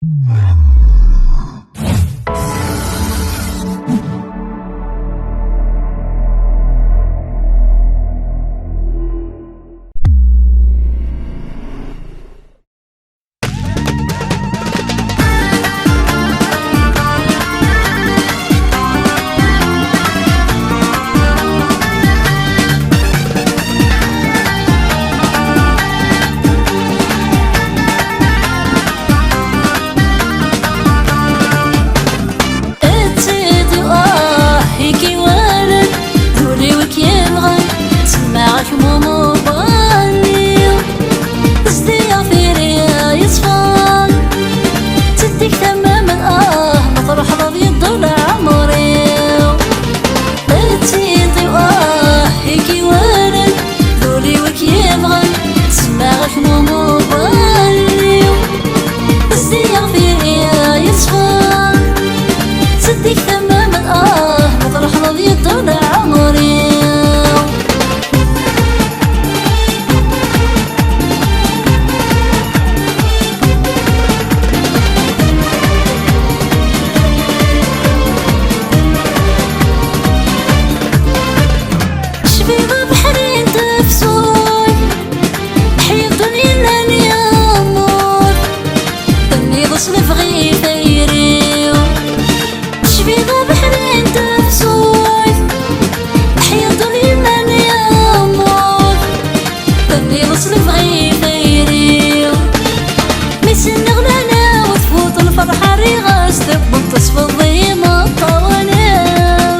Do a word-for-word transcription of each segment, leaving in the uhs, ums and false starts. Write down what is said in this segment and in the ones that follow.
Ad tidiw ah i k-iwalan, d ul-iw i k-yebɣan, semmaɣ-ak mumubani. Zdiɣ tiri yeṣfan, tteddik tamaman ah, ma truḥeḍ ad yeddul ɛemri-w. Ad tidiw ah i k-iwalan, d ul-iw i k-yebɣan, semmaɣ-ak mumubani. Zdiɣ tiri yeṣfan, tteddik tamaman ah, ma truḥeḍ ad yeddul ɛemri-w. Cfiɣ abeḥri n tefsut, ḥiḍen yellan yemmut, tenniḍ s lebɣi tayri-w. Cfiɣ abeḥri n tefsut, ḥiḍen yellan yemmut, tenniḍ s lebɣi tayri-w. Mi s-nniɣ lana u tfuḍ lferḥ, rriɣ-as tewweḍ tesfeḍ imeṭṭawen-iw.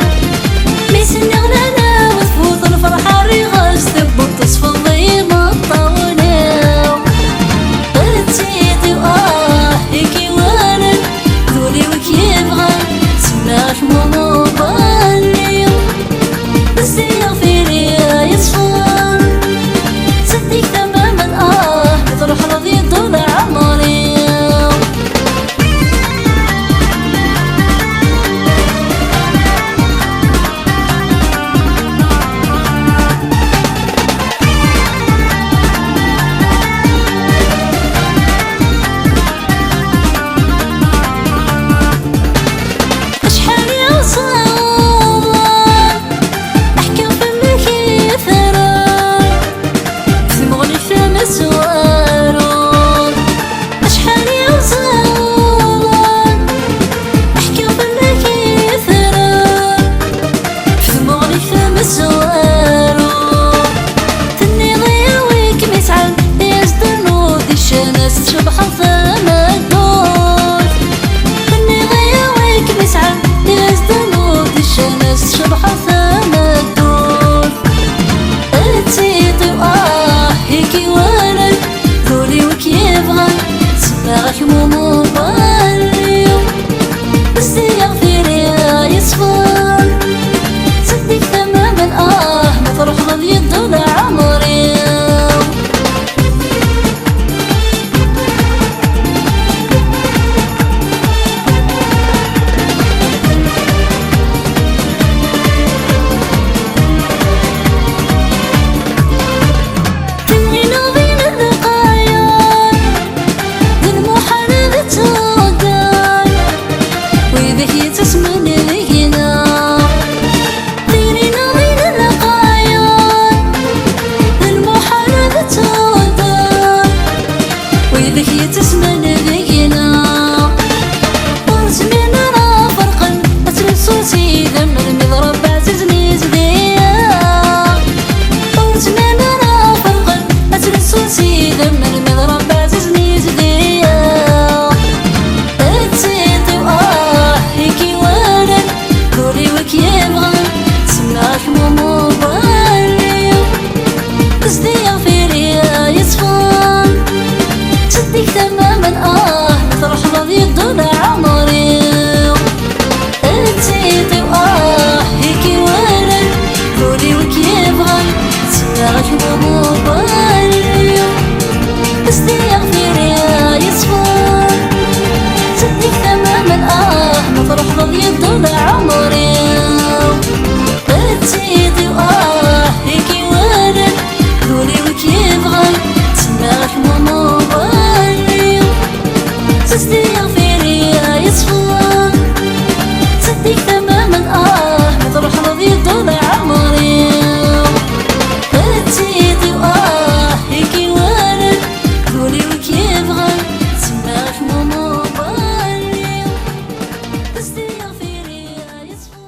Mi s-nniɣ lana u tfuḍ lferḥ, rriɣ-as tewweḍ tesfeḍ imeṭṭawen-iw. Ad tidiw ah i k-iwalan, d ul-iw i k-yebɣan, semmaɣ-ak mumubani. Zdiɣ tiri yeṣfan, tteddik tamaman ah, ma truḥeḍ ad yeddul ɛemri-w. Acḥal i uẓawan ḥkiɣ fell-ak itran, f tmuɣli-k tamezwarut. Acḥal i uẓawan ḥkiɣ fell-ak itran, f tmuɣli-k tamezwarut. Tenniḍ i wi kem-isɛan, i as-d-rnu di ccan-as tcebḥeḍ tameddurt. Tenniḍ i wi kem-isɛan, i as-d-rnu di ccan-as tcebḥeḍ tameddurt. Ad tidiw ah i k-iwalan, d ul-iw i k-yebɣan, semmaɣ-ak mumubani. Zdiɣ tiri yeṣfan, tteddik tamaman ah, ma truḥeḍ ad yeddul ɛemri-w. Tinɣineḍ d lqayan, d lmuḥal ad tuɣal. Widak yettasmen deg-neɣ, Iɣfir-iyi yeṣfa, tteddik tamamen, ah, mi truḥeḍ ad yeddu leɛmer-iw. Ad tidi, ah, i k-iwalan, d ul-iw i k-yebɣan, semmaɣ-ak Mumu Bali. Zdi iɣfir-iyi yeṣfa.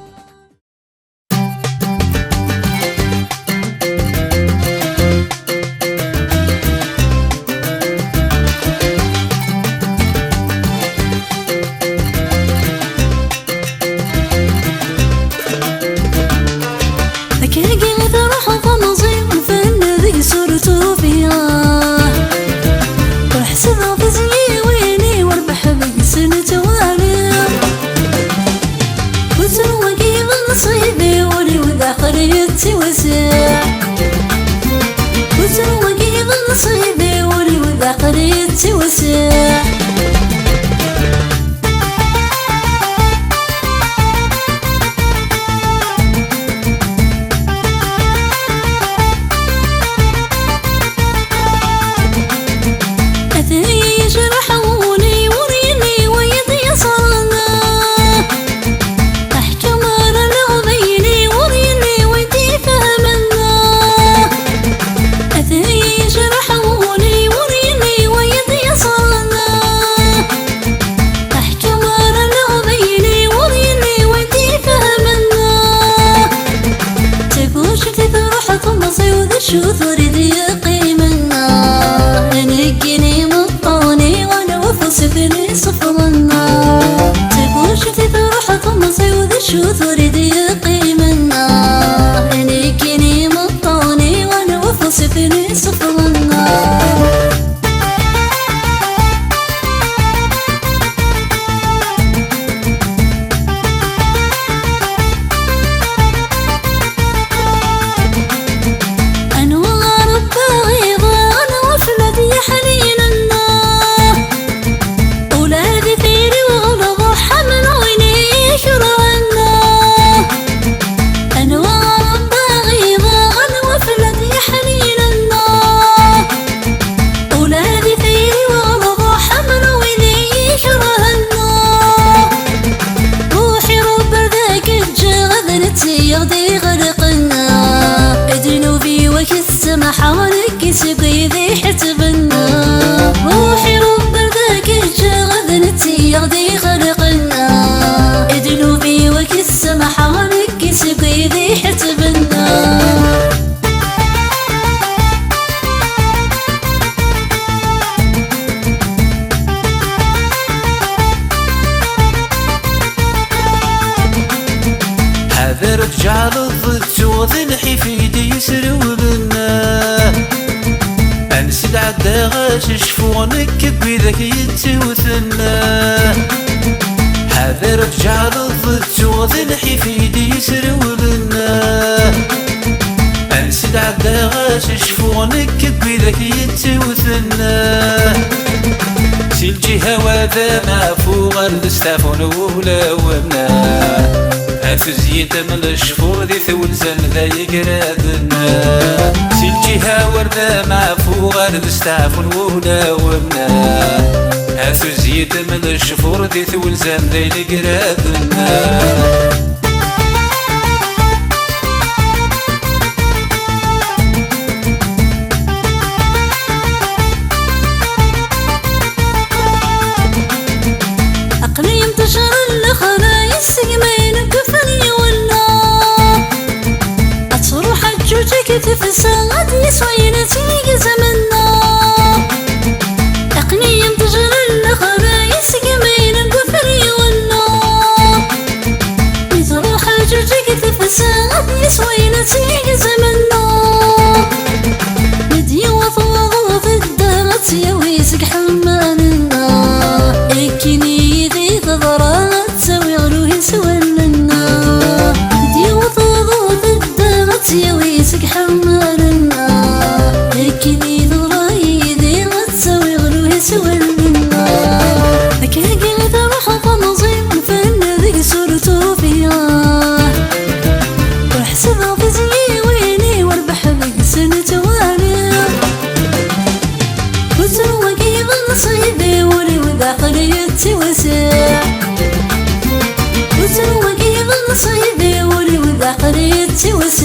Akka i truḥeḍ temẓi, lfen deg-s ur tufiɣ. Ur ḥesbeɣ tizyiwin-iw, rrbeḥ deg-s nettwali. Ur ttru wagi d nnṣib-iw, ul-iw d aql yettiwsiɛ. Ur ttru wagi d nnṣib-iw, ul-iw d aql yettiwsiɛ. Atan yejreḥ wul-iw, ur yelli wayeḍ yeẓran. Aḥkem ara neɣ d ayli, ur yelli wayeḍ ifehmen. Atan yejreḥ wul-iw, ur yelli wayeḍ yeẓran. Aḥkem ara neɣ d ayli, ur yelli wayeḍ ifehmen. Tagucelt i truḥ temẓi-w, d acu tura i d-yeqqimen? Nekkini meqqren-iw, anwa ufus i ten-isefḍen? Tagucelt i truḥ temẓi-w, d acu tura i d-yeqqimen? Nekkini meqqren-iw, anwa ufus i ten-isefḍen? Anwa arebbaɣ iḍ, anwa fell-as yeḥninen? Ula di tayri-w ɣelḍeɣ, ḥemmleɣ win i yi-ikerhen. Anwa arebbaɣ iḍ, anwa fell-as yeḥninen? Ula di tayri-w ɣelḍeɣ, ḥemmleɣ win i yi-ikerhen. Ruḥi Rebbi ar d ak-ǧǧeɣ, ad nettiyeɣ d iɣelqen. Ddnub-iw ad k-ssemḥeɣ, nekk seg wid iḥettben. Ruḥi Rebbi ar d ak-ǧǧeɣ, ad nettiyeɣ d iɣelqen. Ddnub-iw ad k-ssemḥeɣ, nekk seg wid iḥettben. Ḥader tǧeɛleḍ ttuɣ d lḥif i d-yesrewlen. Ansi d-ɛeddaɣ ad cecfuɣ nekk deg widak yettiwten. Ḥader tǧeɛleḍ ttuɣ d lḥif i d-yesrewlen. Ansi d-ɛeddaɣ ad cecfuɣ nekk deg widak yettiwten. Si lǧiha-w ad amafu ɣer d steɛfu n wulawen. A tuzyint am lecfur di twenza-m d ayegraden. Si lǧiha-w ad amafu ɣer d steɛfu n wulawen. A tuzyint am lecfur di twenza-m d ayegraden. Aql-iyi mtejra n lexla yessegmayen deg ufri wella. Ad truḥ ad ǧuǧeg tefsa, ad yeswa ayen tt-igezmen. Aql-iyi mtejra n lexla yessegmayen deg ufri wella. Mi truḥ ad ǧuǧeg tefsa, ad yeswa ayen tt-igezmen. Mi d-yewweḍ waḍu tedda ad tt-yawi seg ḥemman-nneɣ. Akken yid-i teḍra ad tt-awiɣ luhi s wallen-nneɣ. Mi d-yewweḍ waḍu tedda ad tt-yawi seg ḥemman-nneɣ. Ur ttru wagi d nnṣib-iw, ul-iw d aqerri d tiwes.